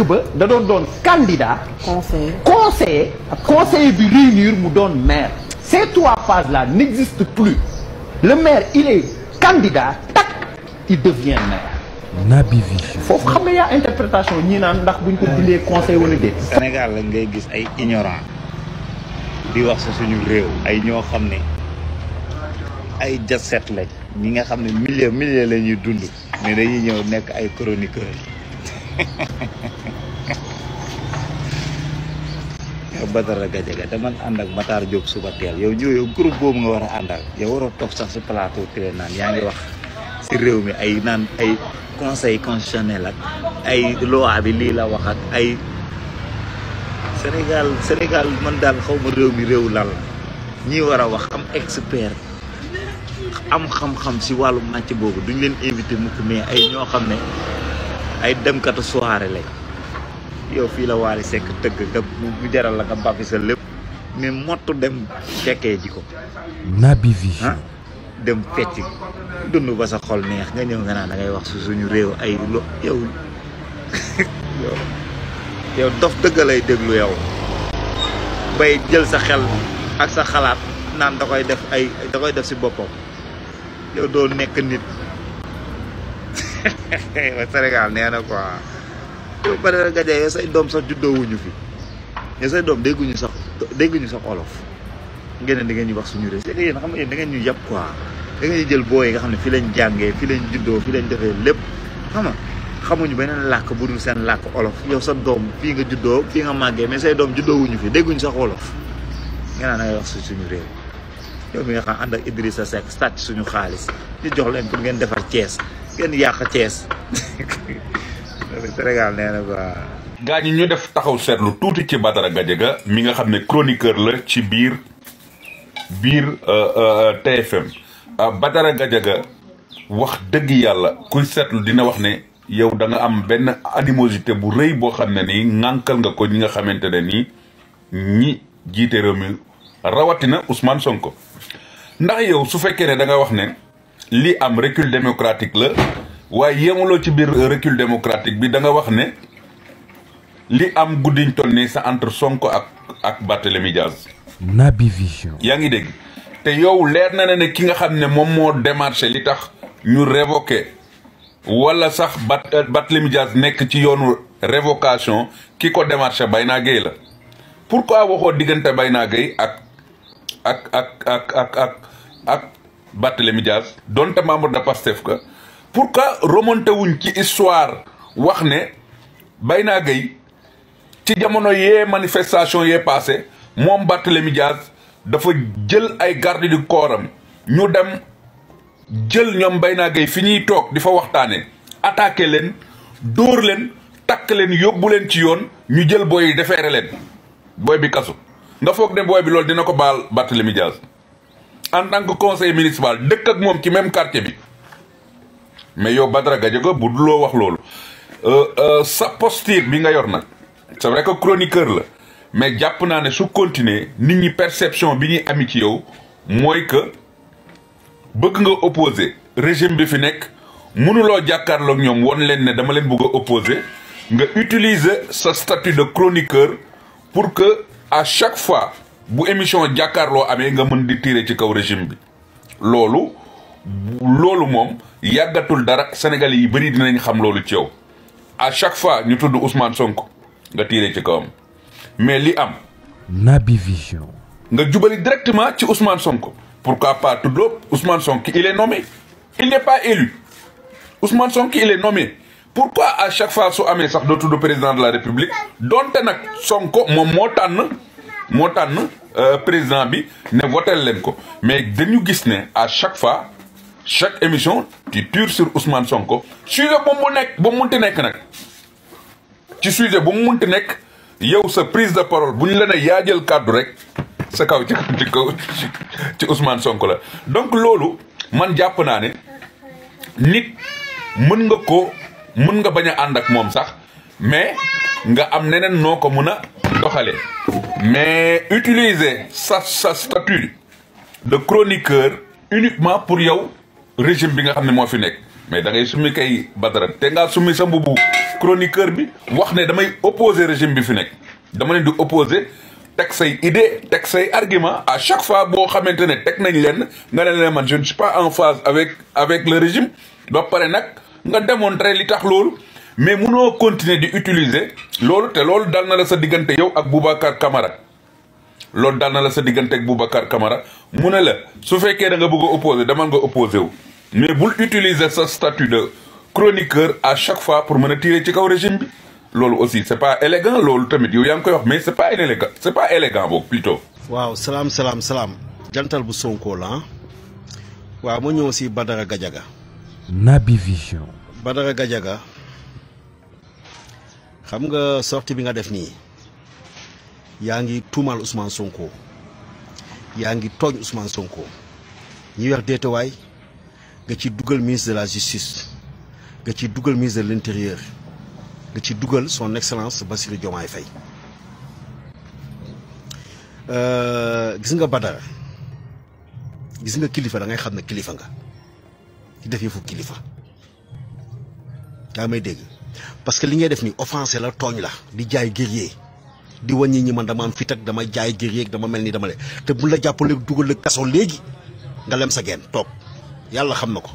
njëkk ba da doon candidat. conseiller bi réunir mu doon maire. ces 3 phases là n'existent plus le maire il est candidat tac il devient maire. Naby Vision. foofu xam nga yaa interprétation ñi naan ndax buñ ko bindee conseil wala déet. Sénégal la ngay gis ay ignorant di wax sa suñu réew ay ñoo xam ne ay jaset lañ ñi nga xam ne milieu la ñuy dund mais dañuy ñëw nekk ay chroniqueur yow Badara Gadiaga dama ànd ak Matar Diop suba teel yow groupe boobu nga war a àndal yow waroo toog sax si plateau télé naan yaa ngi wax si réew mi ay naan ay conseil constitutionnel ak ay loi bi lii la wax ak ay Sénégal man daal xaw ma réew mi réew lan la ñi war a wax am expert am xam-xam si wàllu màcc boobu duñ leen invité mukk mais ay ñoo xam ne ay demkatu soirée lañ yow fii la Wally Seck tëgg nga mu jaral la nga bàppi sa lépp mais mottu dem fekkee ji ko Naby Vision. dem fecc dund ba sa xol neex nga ñëw nga naan da ngay wax su suñu réew ay lo yow dof dëgg lay déglu yow bay jël sa xel ak sa xalaat naan da koy def si boppam yow doo nekk nit Sénégal nee na quoi yow Badara Gadiaga yow say doom sax juddoowuñu fi yow say doom dégguñu sax olof ngeen ne da ngeen ñu wax suñu réew c'est que yéen xam nga yéen da ngeen ñu yàpp quoi da ngeen jël booy yi nga xam ne fi lañ jàngee fi lañ juddoo fi lañ defee lépp xam nga xamuñu beneen làkk bu dul seen làkk olof yow sa doom fii nga juddoo fii nga màggee mais say doom juddoowuñu fi dégguñu sax olof nga naan dangay wax suñu réew yow mi nga xam ànd ak Idrissa Seck sàcc suñu xaalis ñu jox leen pour ngeen defar Thiès ngeen yàq Thiès Sénégal nee na quoi. gaa ñi ñu def taxaw seetlu tuuti ci Badara Gadiaga mi nga xam ne chroniqueur la ci biir TFM Badara Gadiaga wax dëgg yàlla kuy seetlu dina wax ne yow da nga am benn animosité bu rëy boo xam ne nii ŋànkal nga ko ñi nga xamante ne nii ñi jiite réew mi rawatina Ousmane Sonko ndax yow su fekkee ne da nga wax ne li am recul démocratique la waaye yemuloo ci biir recul démocratique bi da nga wax ne li am guddiñ toll nii sa entre Sonko ak Barthélémy Diaz. Naby Vision. yaa ngi dégg te yow leer na ne ki nga xam ne moom moo démarché li tax ñu révoqué wala sax Barthélémy Diaz nekk ci yoonu révocation ki ko démarché Bayna Gueye la pourquoi waxoo diggante Bayna Gueye ak Barthélémy Diaz donte membre de Pastef ka pourquoi remonté wuñ ci histoire wax ne Bayna Gueye ci jamono yee manifestation yee passé moom Barthélémy Diaz dafa jël ay garde du corps am ñu dem jël ñoom Bayna Gueye fi ñuy toog di fa waxtaane attaqué leen dóor leen takk leen yóbbu leen ci yoon ñu jël booy yi defeere leen booy bi kasu nga foog ne booy bi loolu dina ko baal Barthélémy Diaz en tant que conseiller municipal dëkk ak moom ci même quartier bi mais yow Badara Gadiaga bu duloo wax loolu sa posture bi nga yor nag c'est vrai que chroniqueur la mais jàpp naa ne su continuer nit ñi perception bi ñuy ami ci yow mooy que bëgg nga opposer régime bi fi nekk mënuloo jàkkaarloog ñoom won leen ne dama leen bëgg a opposer nga utiliser sa statut de chroniqueur pour que à chaque fois bu émission jàkkaarloo amee nga mën di tirer ci kaw régime bi loolu moom yàggatul dara Sénégalais yi bëri dinañ xam loolu ci yow à chaque fois ñu tudd Ousmane Sonko nga tirer ci kawam mais li am. Naby Vision. nga jubali directement ci Ousmane Sonko pourquoi pas tuddoo Ousmane Sonko il est nommé il n'est pas élu Ousmane Sonko il est nommé pourquoi à chaque fois su amee sax doo tudd président de la République donte nag Sonko moom moo tànn président bi ne votel leen ko mais dañu gis ne à chaque fois chaque émission tu tires sur Ousmane Sonko sujet bu mu munti nekk nag ci sujet bu mu munti nekk yow sa prise de parole bu ñu la ne yaa jël kàddu rek sa kaw ci Ousmane Sonko la donc loolu man jàpp naa ne nit mën nga bañ a ànd ak moom sax mais nga am neneen noo ko mën a doxalee mais utiliser sa statut de chroniqueur uniquement pour yow régime bi nga xam ne moo fi nekk mais da ngay summi kay Badara te ngaa summi sa mbubu chroniqueur bi wax ne damay opposer régime bi fi nekk dama leen di opposer teg say idée teg say argument à chaque fois boo xamante ne teg nañ leen nga ne leen man je ne suis pas en phase avec le régime ba pare nag nga démontrer li tax loolu mais munoo continuer di utiliser loolu te loolu dal na la sa diggante yow ak Boubacar Camara loolu dal na la sa diggante ak Boubacar Camara mu ne la su fekkee da nga bëgg a opposer demal nga opposer wu mais bul utiliser sa statut de chroniqueur à chaque fois pour mën a tirer ci kaw régime bi loolu aussi c'est pas élégant loolu tamit yow yaa ngi koy wax mais c'est pas élégant boobu plutôt. waaw salaam jantal bu Sonko la waaw ma ñëw si Badara Gadiaga. Naby Vision. Badara Gadiaga xam nga sortie bi nga def nii yaa ngi tuumal Ousmane Sonko yaa ngi tooñ Ousmane Sonko ñi wax déetawaay nga ci dugal ministre de la justice nga ci dugal ministre de l'intérieur nga ci dugal son excellence Bassirou Diomaye Faye gis nga Badara gis nga kilifa da ngay xam ne kilifa nga ci def yëfu kilifa yaa may dégg parce que li ngay def ni offensé la tooñ la di jaay guerrier di wàññi ñi man dama am fit ak dama jaay guerrier dama mel ni dama le te bu la jàppale dugal la kaso léegi nga lem sa geen toog yàlla xam na ko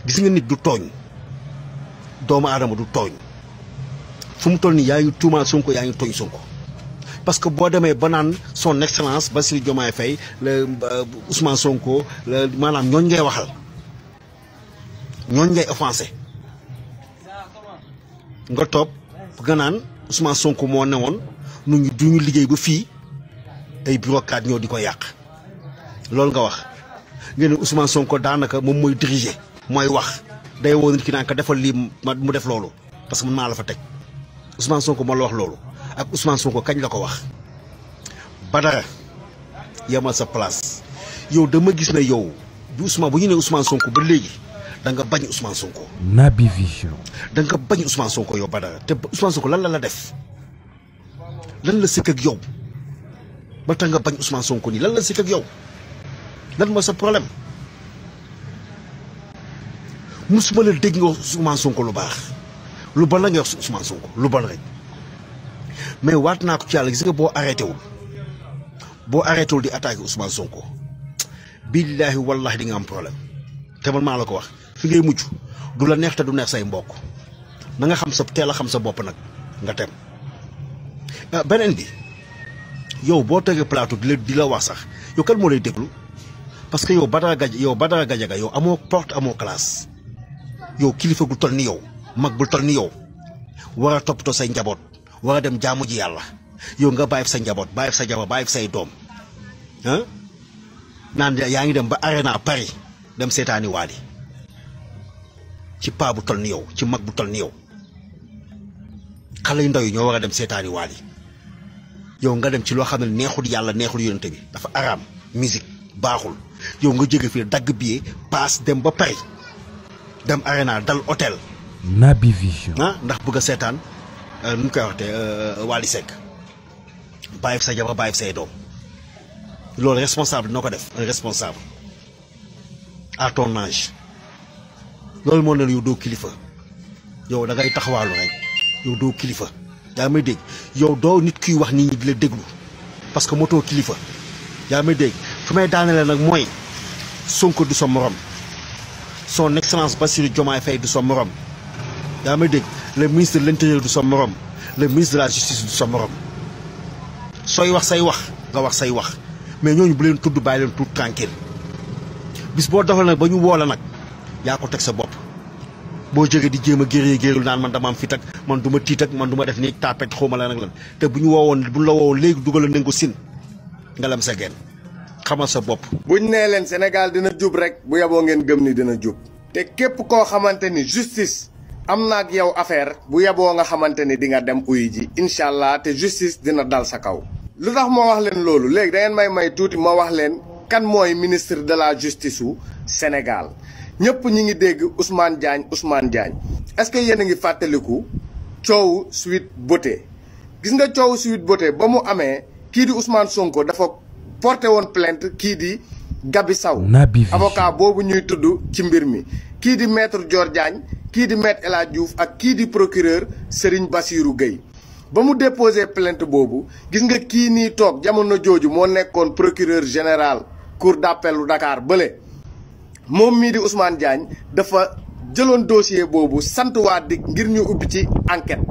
gis nga nit du tooñ doomu aadama du tooñ fu mu toll nii yaa ngi tuumaal Sonko yaa ngi tooñ Sonko parce que boo demee ba naan son excellence Bassirou Diomaye Faye la Ousmane Sonko la maanaam ñooñ ngay waxal ñooñ ngay offensé nga toog nga naan Ousmane Sonko moo newoon nu duñu liggéey ba fii ay bureaucrate ñoo di ko yàq loolu nga wax nga ne Ousmane Sonko daanaka moom mooy diriger mooy wax day woo nit ki naan ko defal lii mu def loolu parce que man maa la fa teg Ousmane Sonko moo la wax loolu ak Ousmane Sonko kañ la ko wax Badara yemal sa place yow dama gis ne yow bu ñu ne Ousmane Sonko ba léegi da nga bañ Ousmane Sonko. Naby Vision. da nga bañ Ousmane Sonko yow Badara te Ousmane Sonko lan la def lan la sëkk ak yow ba tax nga bañ Ousmane Sonko nii lan la sëkk ak yow lan mooy sa problème musuma la dégg nga Ousmane Sonko lu baax lu bon la nga wax Ousmane Sonko lu bon rek mais waat naa ko ci yàlla gis nga boo arrêté wul di attaquer Ousmane Sonko billaahi wallaahi di nga am problème te man maa la ko wax. fi ngay mujj du la neex te du neex say mbokk na nga xam sa teel a xam sa bopp nag nga tem beneen bi yow boo tegee plateau di la wax sax yow kan moo lay déglu parce que yow Badara Gadiaga yow amoo porte amoo classe yow kilifa gu toll ni yow mag bu toll ni yow war a toppatoo say njaboot war a dem jaamu ji yàlla yow nga bàyyi sa njaboot bàyyi sa jabar bàyyi say doom naan yaa ngi dem ba Arena Paris dem seetaani Wally ci paa bu tol ni yow ci mag bu tol ni yow xale yu ndaw yi ñoo war a dem seetaani Wally yow nga dem ci loo xam ne neexul yàlla neexul yonente bi dafa araam musique baaxul yow nga jóge fii dagg billet paas dem ba Paris dem Arena dal hôtel. Naby Vision. ndax bëgg a seetaan nu ñu koy waxte Wally Seck bàyyi sa jabar bàyyi say doom loolu responsable noo ko def un responsable à ton âge loolu moo ne yow doo kilifa yow da ngay taxawaalu rek yow doo kilifa yaa may dégg yow doo nit kuy wax nit ñi di la déglu parce que motoo kilifa yaa may dégg fi may daanele nag mooy Sonko du sa morom son excellence Bassirou Diomaye Faye du sa morom yaa may dégg le ministre de l'intérieur du sa morom le ministre de la justice du sa morom sooy wax say wax nga wax say wax mais ñooñu bu leen tudd bàyyi leen tudd tranquille bis boo doxal nag ba ñu woo la nag yaa ko teg sa bopp boo jógee di jéem a géerul naan man dama am fit ak man du ma tiit ak man du ma def nii tapet xawma la nag lan te bu ñu la woowoon léegi dugal a nangu sin nga lam sa genn xamal sa bopp. buñ nee leen Sénégal dina jub rek bu yeboo ngeen gëm ni dina jub te képp koo xamante ni justice am na ak yow affaire bu yeboo nga xamante ni di nga dem uyu ji incha allah te justice dina dal sa kaw. lu tax moo wax leen loolu léegi da ngeen may tuuti ma wax leen kan mooy ministre de la justice u Sénégal ñëpp ñi ngi dégg Ousmane Diagne est-ce que yéen a ngi fàttaliku coowu Sweet Beauté gis nga coowu Sweet Beauté ba mu amee kii di Ousmane Sonko dafa porté woon plainte kii di Gabi Sow avocat boobu ñuy tudd ci mbir mi kii di maître Dior Diagne kii di Maître El Hadji Diouf ak kii di procureur Serigne Bassirou Gueye ba mu déposé plainte boobu gis nga kii nii toog jamono jooju moo nekkoon procureur général cour d'appel u Dakar bële moom mii di Ousmane Diagne dafa jëloon dossier boobu sant waa DIC ngir ñu ubbi ci enquête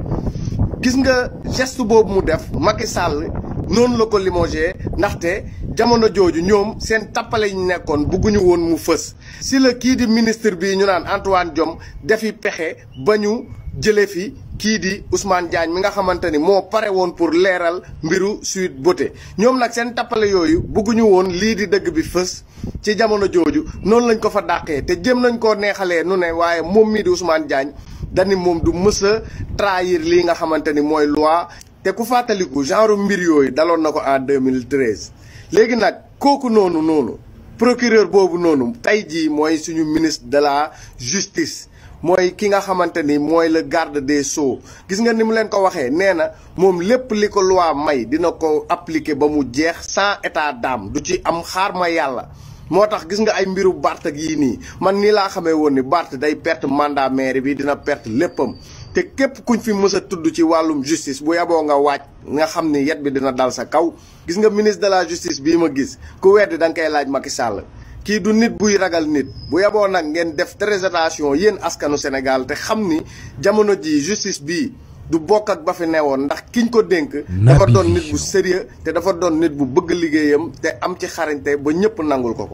gis nga geste boobu mu def Macky Sall noonu la ko limogé ndaxte jamono jooju ñoom seen tappale yi ñu nekkoon bugguñu woon mu fës si la kii di ministre bi ñu naan Antoine Diome defi pexe ba ñu jële fi kii di Ousmane Diagne mi nga xamante ni moo pare woon pour leeral mbiru Sweet Beauté ñoom nag seen tappale yooyu bugguñu woon lii di dëgg bi fës ci jamono jooju noonu lañ ko fa dàqee te jëm nañ koo neexalee nu ne waaye moom mii di Ousmane Diagne dani moom du mës a trahir lii nga xamante ni mooy loi te ku fàttaliku genre mbir yooyu daloon na ko en 2013 léegi nag kooku noonu procureur boobu noonu tey jii mooy suñu ministre de la justice mooy ki nga xamante ni mooy le garde des sceaux gis nga ni mu leen ko waxee nee na moom lépp li ko loi may dina ko appliquer ba mu jeex sans état d'âme du ci am xaar ma yàlla moo tax gis nga ay mbiru Barth ak yii nii man nii laa xamee woon ni Barth day perte mandat maire bi dina perte léppam te képp kuñ fi mës a tudd ci wàllum justice bu yaboo nga waaj nga xam ni yet bi dina dal sa kaw gis nga ministre de la justice bii ma gis ku weddi da nga koy laaj Macky Sall kii du nit buy ragal nit bu yaboo nag ngeen def très attention yéen askanu Sénégal te xam ni jamono ji justice bii du bokk ak ba fi newoon ndax kiñ ko dénk dafa doon nit bu sérieux te dafa doon nit bu bëgg liggéeyam te am ci xarañte ba ñëpp nangul ko